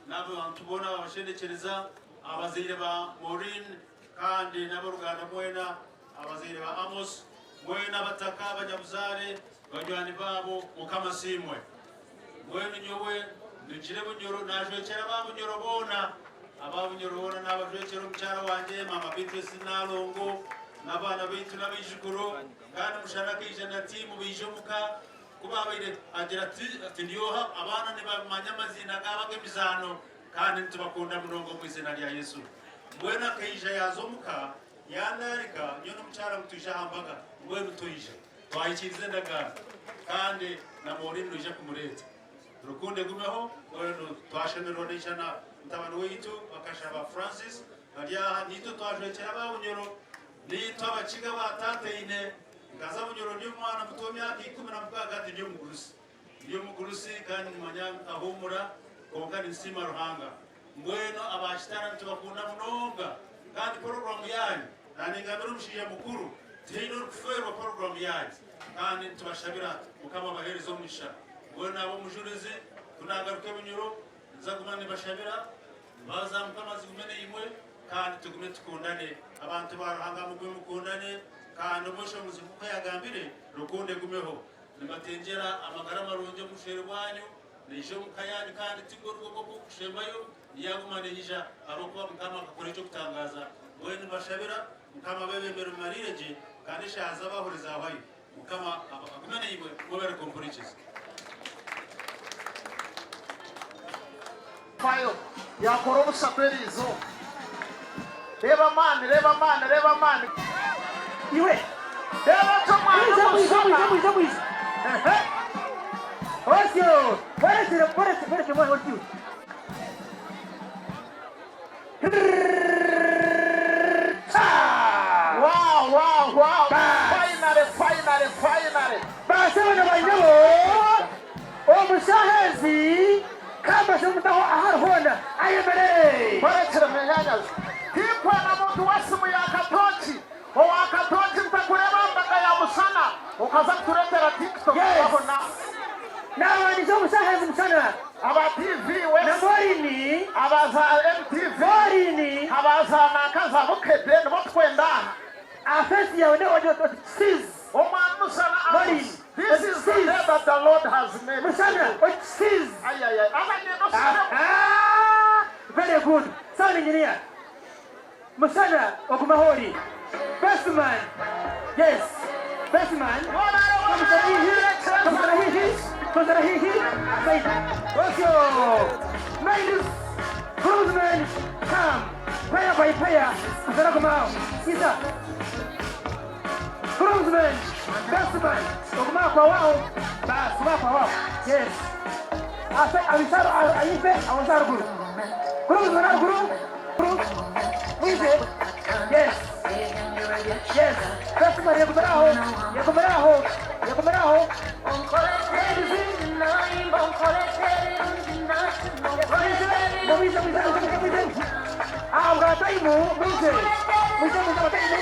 N'abantu boona ababashendekyereza, abazaire ba Maureen kandi n'ab'oruganda mwena, abazaire ba Amos, mwena abataka, abanyabuzaare, banywani baabo, Mukama asiimwe. Mbwenu nyowe ndugire Bunyoro naajwekyera aba Bunyoro boona, aba Bunyoro boona naabajwekyera omukyara wangye Maama Beatrice Nalongo n'abaana baitu n'abaijukuru kandi Mushana akaija na tiimu baija omuka. Ku baabaire agira ati, ati Ndi oha? Abaana nibamanya amaziina gaabo ag'emizaano, kandi nitubakunda munonga omu iziina rya Yesu. Mbwenu akaija yaaza omuka, yandaarika, nyowe n'omukyara ngu twije aha mbaga. Mbwenu twija, twahikiiriza endagaano, kandi na Maureen noija kumureeta. Rukundo egumeho. Mbwenu twashemererwa naija na mutabani waitu Bakashaba Francis bari aha. Naitwe twajwekyera aba Bunyoro, naitwe Abakiga abaataataine. Nkaza Bunyoro ndi omwana muto w'emyaka 16 hati ndi omugurusi. Ndi omugurusi kandi nimanya nkahuumura kwonka ninsiima Ruhanga. Mbwenu aba Kitara nitubakunda munonga kandi poroguramu yaanyu naningambira omushaija mukuru tihaine orikufeerwa poroguramu yaanyu kandi nitubashabira Mukama abaheereze omugisha. Mbwenu naaba omujurizi ku naagaruka e Bunyoro ninza kuguma nibashabira. Embabazi za Mukama zigume naimwe kandi tugume tukundane. Abantu ba Ruhanga mugume mukundane kandi omweshongozi nk'oku yagambire, rukundo egumeho. Nimbatengyera amagara marungi omu bushwere bwanyu, naija omu ka yanyu kandi tigwo orugo gw'okushembayo, ndyaguma ninyija ahabw'okuba Mukama akakora eky'okutangaaza. Mbwenu nimbashabira Mukama abebembere mumariire gye kandi eshaaha z'abahuri zahwayo. Mukama agume naimwe mwebare kumpurikiza. Fayo yakora obushatu eri izooba. Reeba amaani, reeba amaani, reeba amaani. Iwe. Reeba eki omwana Mwize, mwize, omushana. mwize, mwize, mwize. Ehe. Otyo. Borekere, borekye, borekye mwana otyo. Wow, wow, wow. Finally, finally, finally. Baasebo na banyabo, omu shaaha ezi kambashe omutaho ahari hoona ayemerere. Borekere munyanyazi. Tinkwana muntu wa simu ya katooki. Owa katooki ntakureeba mbaga ya mushana. Okaza kutureetera TikTok Yes. wabona. Naabandiza omu shaaha ezi mushana. Aba TV Na West, Morini. aba za MTV, Morini. aba za nanka za Bukedde nibo tukwenda aha. Aha face yawe ne oti oti sis. Omwami Mushana Amos, Morini. this Oti is the sis. day that the Lord has made. Mushana oti sis. Ayayay, haza ngenda oshubemu. Aha! Very good. Sound engineer. Mushana ogume ahu ori. Best man. Yes. Best man. Kamushana haihi. Kamushana haihi. Kamushana haihi. Side. Otyo. Ladies, groomsmen, come. Pair by pair. Mushana guma aho. Isa. Groomsmen, best man. Ogume aho kwa waho. Bas, guma aho kwa waho. Yes. Ase abisaro ayife aho aharuguru. Groomsmen aharuguru. Mwije. Yes. Yes. Best man yegumira aho. Yegumira aho. Yegumira aho. Mwije, mwije, mwije, mwije, mwije. Aho bwa taimu, mwije. Mwije, mwije, bwa taimu.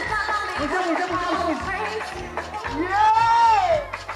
Mwije, mwije, mwije, mwije, mwije. Yeah!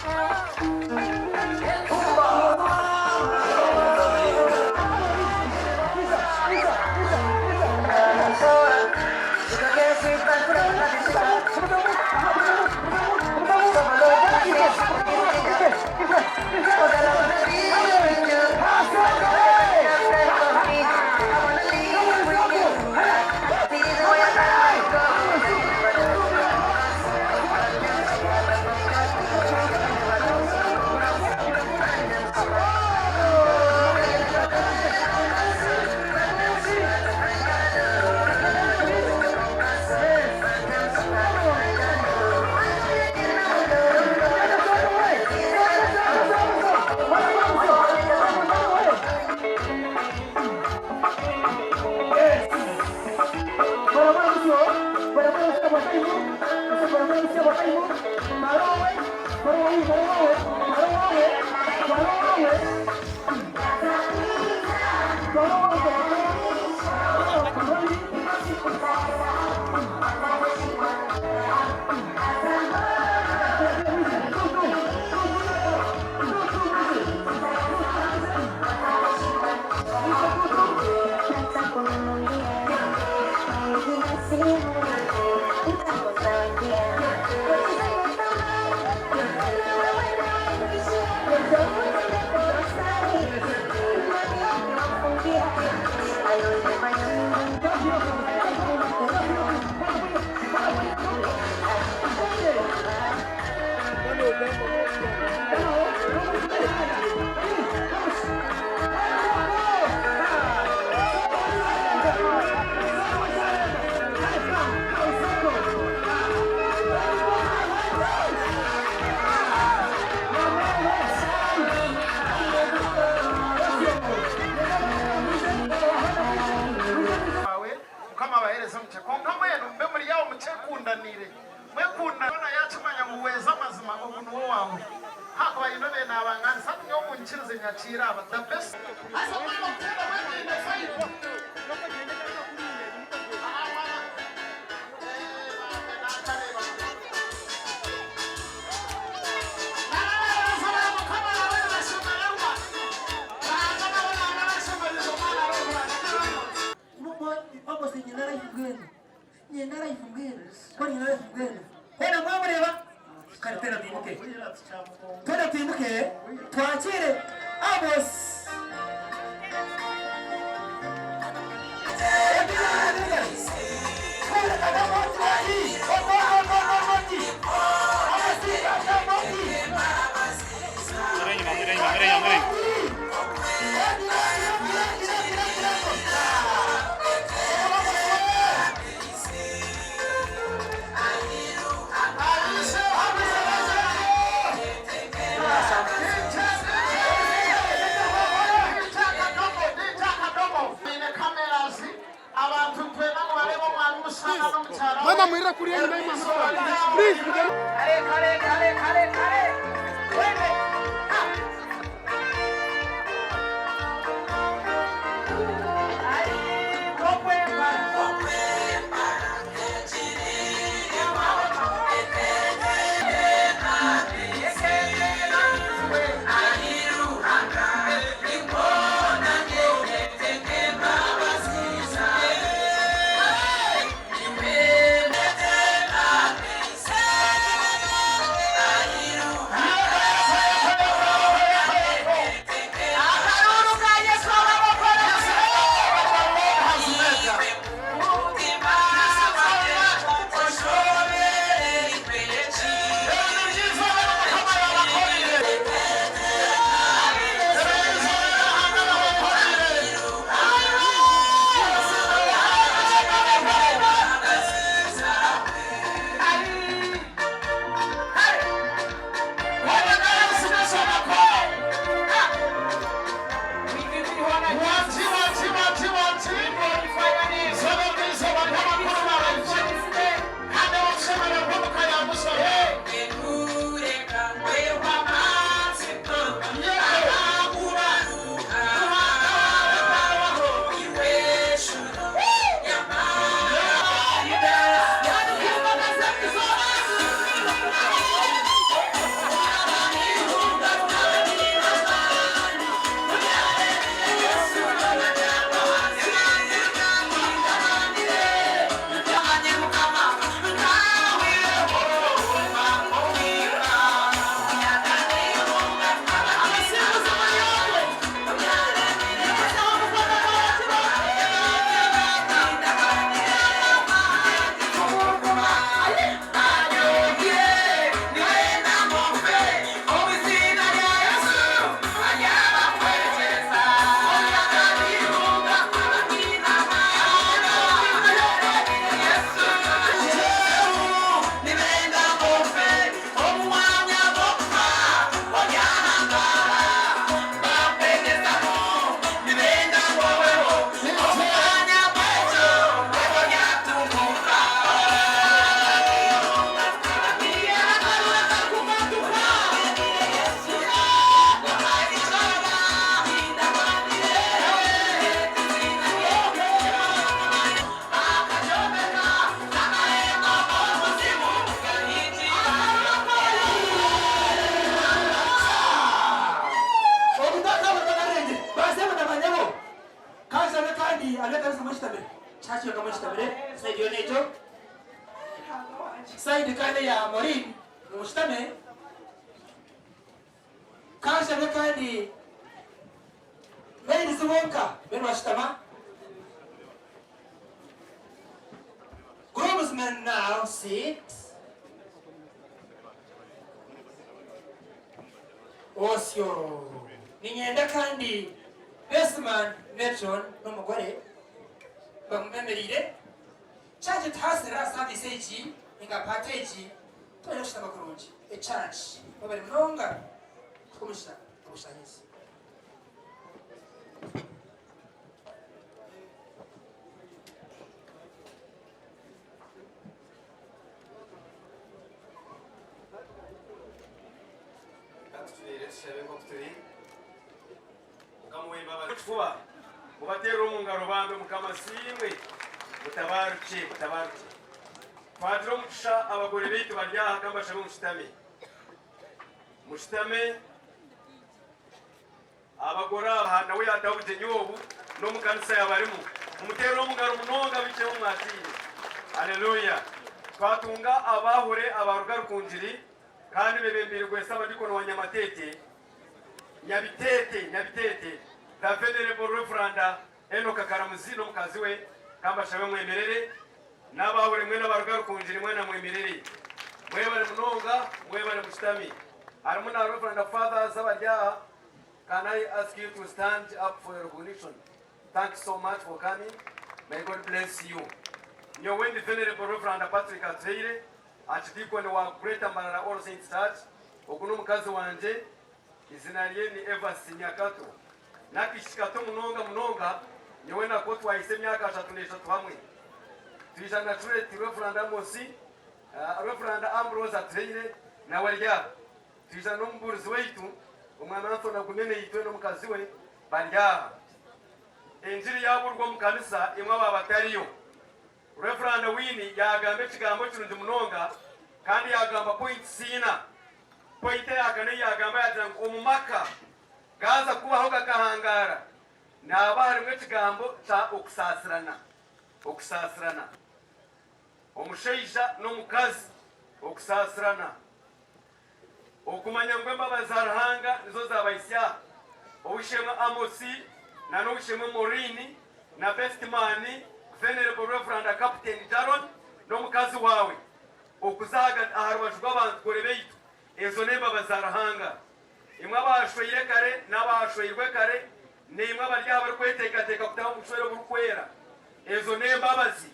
Wawe mukama abahereze omugisha kwonka mbwenu mube muri aho mukyekundanire mwekundane hoona yakimanya ngu weeza amazima ogu niwe wawe ahakuba haine obaire nabanganisa hati nyowe munyikirize nyakiire aba the best. Haza mwaba kuteera mwemwine fayiro. Kare twena twimuke. Twena twimuke twakire Amos. Mama mwirire kuriya enyima ye mama please mugyende. Kandi ab'ekanisa mweshutamire. Church yoka mweshutamire. Side yoona egyo. Side kandi eya Maureen nimushutame. Kanshabe kandi males bonka mbwenu bashutama. Groomsmen now sit. Osyo. Niinyenda kandi Bestman Matron n'omugore bamubemereire. Church tuhasirira aha service egi ninga party egi twine kushutama kurungi. Echurch mwebare munonga kutuha omugisha ogushanyize. Ka tucureere tushabe nk'oku turi. Mukama ow'embabazi kifuba mubateerere omu ngaro bambi Mukama asiimwe mutabaarukye mutabaarukye. Twagira omugisha abagore baitu bari aha ka mbashabe mushutame mushutame. Abagore aba nawe yaataho obugyenyi obu n'omu kanisa yaaba arimu. Mumuteerere omu ngaro munonga baitu mumwakiire. Haleluya! Twatunga abaahore abaaruga Rukungiri kandi bebembeirwe Ssabadiikoni wa Nyamatete, Nyabiteete, Nyabiteete, The Venerable Reverend Enock Karamuzi n'omukazi we. Ka mbashabe mwemerere. N'abaahore mwena abaruga Rukungiri mwena mwemerere. Mwebare munonga, mwebare mushutami. Harimu na Reverend Fathers abari aha. Can I ask you to stand up for your recognition? Thanks so much for coming. May God bless you. Nyowe ndi Venerable Reverend Patrick Atuhaire, Archdeacon wa Greater Mbarara All Saints Church. Ogu n'omukazi wangye, izina rye ni Evasi Nyakato. N'akaishiki kato munonga munonga, nyowe nako twahisa emyaka 33 hamwe. Twija na Curate Rev. Amosi, Rev. Ambrose Atuhaire nawe ari aha. Twija n'omubuurizi waitu, Omwami Anthony Agumeneitwe n'omukazi we bari aha. Engiri yaabuurwa omu kanisa imwe abaaba batariyo. Rev. Winnie yaagamba ekigambo kirungi munonga kandi yaagamba points ina. Point eya kana ei yaagamba yaagira ngu omu maka Gaaza kubaho gakahangaara, nihaba harimu ekigambo kya okusaasirana, okusaasirana. Omushaija n'omukazi okusaasirana. Okumanya ngu embabazi za Ruhanga nizo zaabahitsya aha. Ow'eishe-emwe Amosi na n'ow'eishe-emwe Maureen na Bestman Venerable Reverend Captain Jaron n'omukazi waawe okuza aha rubaju rw'abantu kore baitu ezo n'embabazi za Ruhanga. Imwe abaashweire kare n'abaashweirwe kare, naimwe abari aha abarikweteekateeka kutaaha omu bushwere oburikwera, ezo n'embabazi.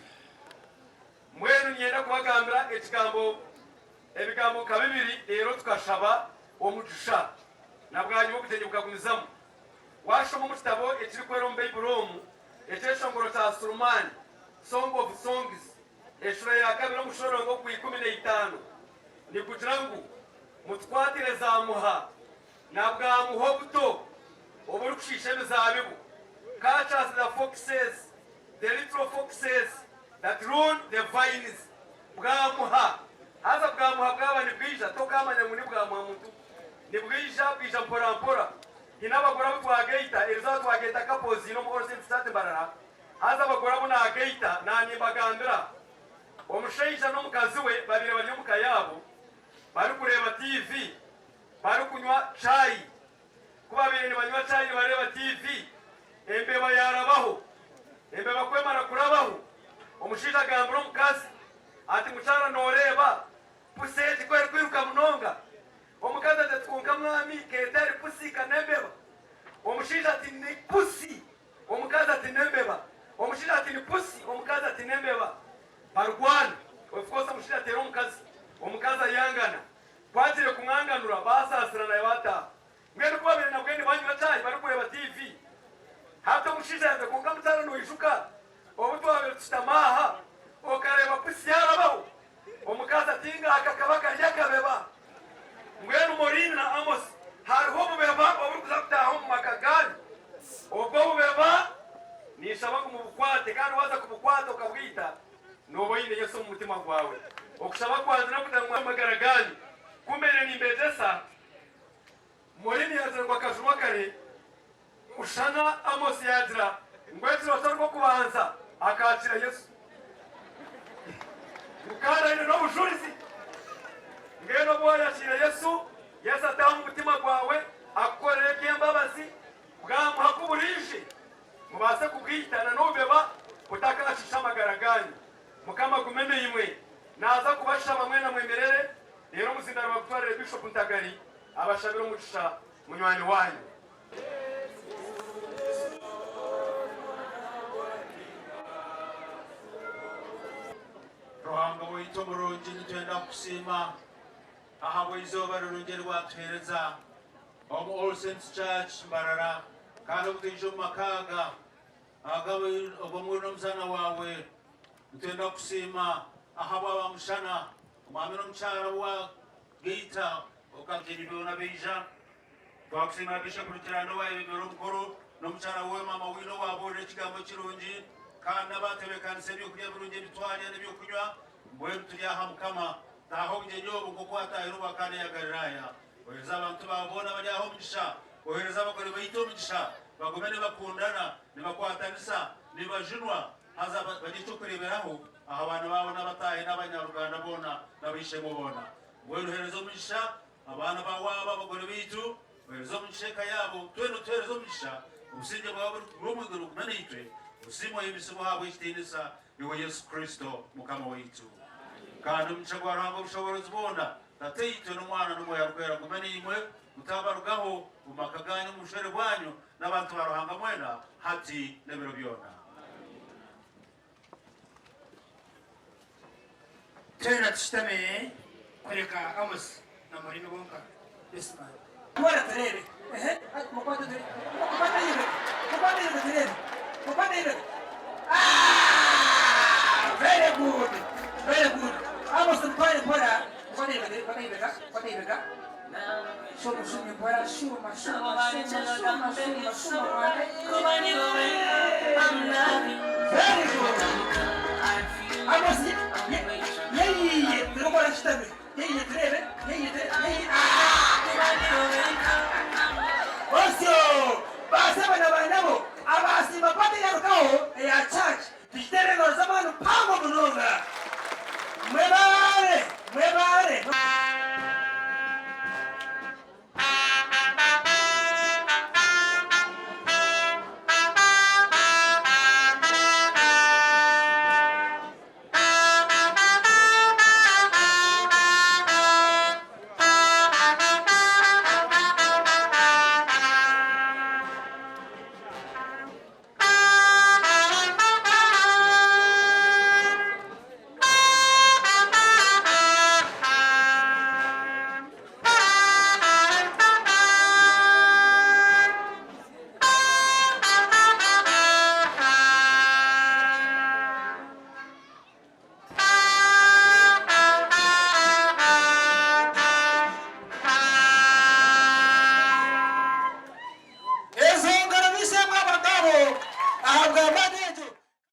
Mbwenu niinyenda kubagambira ekigambo, ebigambo nka bibiri reero tukashaba omugisha, na bwanyima obugyenyi bukagumizamu. Waashoma omu kitabo ekirikwera omu Baiburi omu, Ekyeshongoro kya Sulumaani, Song of Songs, eshuura ya kabiri omushororongo ogwa 15, nigugira ngu, Mutukwatire zaamuha na bwamuha obuto oburikushiisha emizaabibu, Catch us the foxes, the little foxes that ruin the vines. Bwamuha. Haza bwamuha bwaba nibwija, tokaamanya ngu ni bwamuha muntu. Nibwija, bwija mporampora. Haine abagore abu twagaita, erizooba twagaita couples ziine omu All Saints Church Mbarara, haza abagore abu naagaita, naanimbagambira, omushaija n'omukazi we babaire bari omu ka yaabo, barikureeba tiivi, barikunywa chai. Ku baabaire nibanywa chai nibareeba tiivi, embeba yaarabaho. Embeba ku emara kurabaho, omushaija agambira omukazi ati, Mukyara nooreeba pusi egi ku erikwiruka munonga? Omukazi ati, Ati kwonka mwami, ka etari pusi, ka n'embeba. Omushaija ati, Ni pusi. Omukazi ati, N'embeba. Omushaija ati, Ni pusi. Omukazi ati, N'embeba. Barwana. Of course omushaija ateera omukazi, omukazi ayangana. Ku agiire kumwanganura, basaasirana baataaha. Mbwenu ku babaire nabwe nibanywa chai barikureeba TV, hati omushaija yaagira kwonka mukyara noijuka obu twabaire tushutami aha okareeba pusi yaarabaho? Omukazi ati ngaaha kakaba kari akabeba. Mbwenu Maureen na Amos hariho obubeba oburikuza kutaaha omu maka gaanyu. Obwo obubeba ninshaba ngu mubukwate kandi waaza kubukwata okabwita nooba oine Yesu omu mutima gwawe. Okushaba kwangye n'okugira ngu amagara gaanyu. Ku mbaire nimbegyesa, Maureen yaagira ngu akajunwa kare. Mushana Amos yaagira ngu ekirooto orikwo kuba. Ngu yaakira Yesu. Ngu kandi aine n'obujurizi. Mbwenu obu waayakiira Yesu, Yesu ataaha omu mutima gwawe, akukorera eby'embabazi, bwamuha ku buraije, mubaase kubwita na n'obubeba butakashiisha amagara gaanyu. Mukama agume naimwe. Naaza kubashaba mwena mwemerere, reero omuzindaaro bagutwarire Bishop Ntagali abashabire omugisha munywani waanyu. Ruhanga waitu omurungi nitwenda kukusiima ahabw'eizooba rirungi eri watuheereza omu All Saints Church Mbarara kandi obu twija omu maka aga ag'omwiri n'omuzaana waawe nitwenda kukusiima ahabwa Mushana omwami n'omukyara obu wagaita okabagyenyi boona baija. Twakusiima Bishop Rukirana owayebembera omukoro n'omukyara we Maama Winnie owaburira ekigambo kirungi kandi n'abatebekanisa ebyokurya birungi ebitwarya n'ebyokunywa. Mbwenu turi aha Mukama taaha obugyenyi obu nk'oku watahire obwa Kaana eya Galiraaya. Ohereze abantu baawe boona abari aha omugisha. Ohereze abagore baitu omugisha bagume nibakundana, nibakwatanisa, nibajunwa haza bagire eky'okureeberaho aha baana baabo n'abataahi n'abanyaruganda boona n'abaishemwe boona. Mbwenu ohereze omugisha Abaana baawe aba, abagore baitu, ohereze omugisha eka yaabo, twena otuhereze omugisha, obusingye bwawe oburikuruga omu iguru bugume naitwe, osiimwe ohimbisibwe ohaabwe ekitiinisa, iwe Yesu Kristo Mukama waitu. Kandi omugisha gwa Ruhanga Obushoboorozi bwona, Tataitwe n'Omwana n'Omwoyo Arikwera gume naimwe, gutabarugaho, omu maka gaanyu, omu bushwere bwanyu, n'abantu ba Ruhanga mwena, hati n'ebiro byona. Twena tushutame kureka Amos na Maureen bonka. Yes man. Twara tureebe. Ehe, mukwate ture. Mukwate iwe. Mukwate iwe tureebe. Mukwate iwe. Ah! Very good. Very good. Amos mutware mpora. Mukwate iwe, kwata ibega, kwata ibega. Shuma shuma mpora, shuma shuma shuma shuma shuma shuma mwana.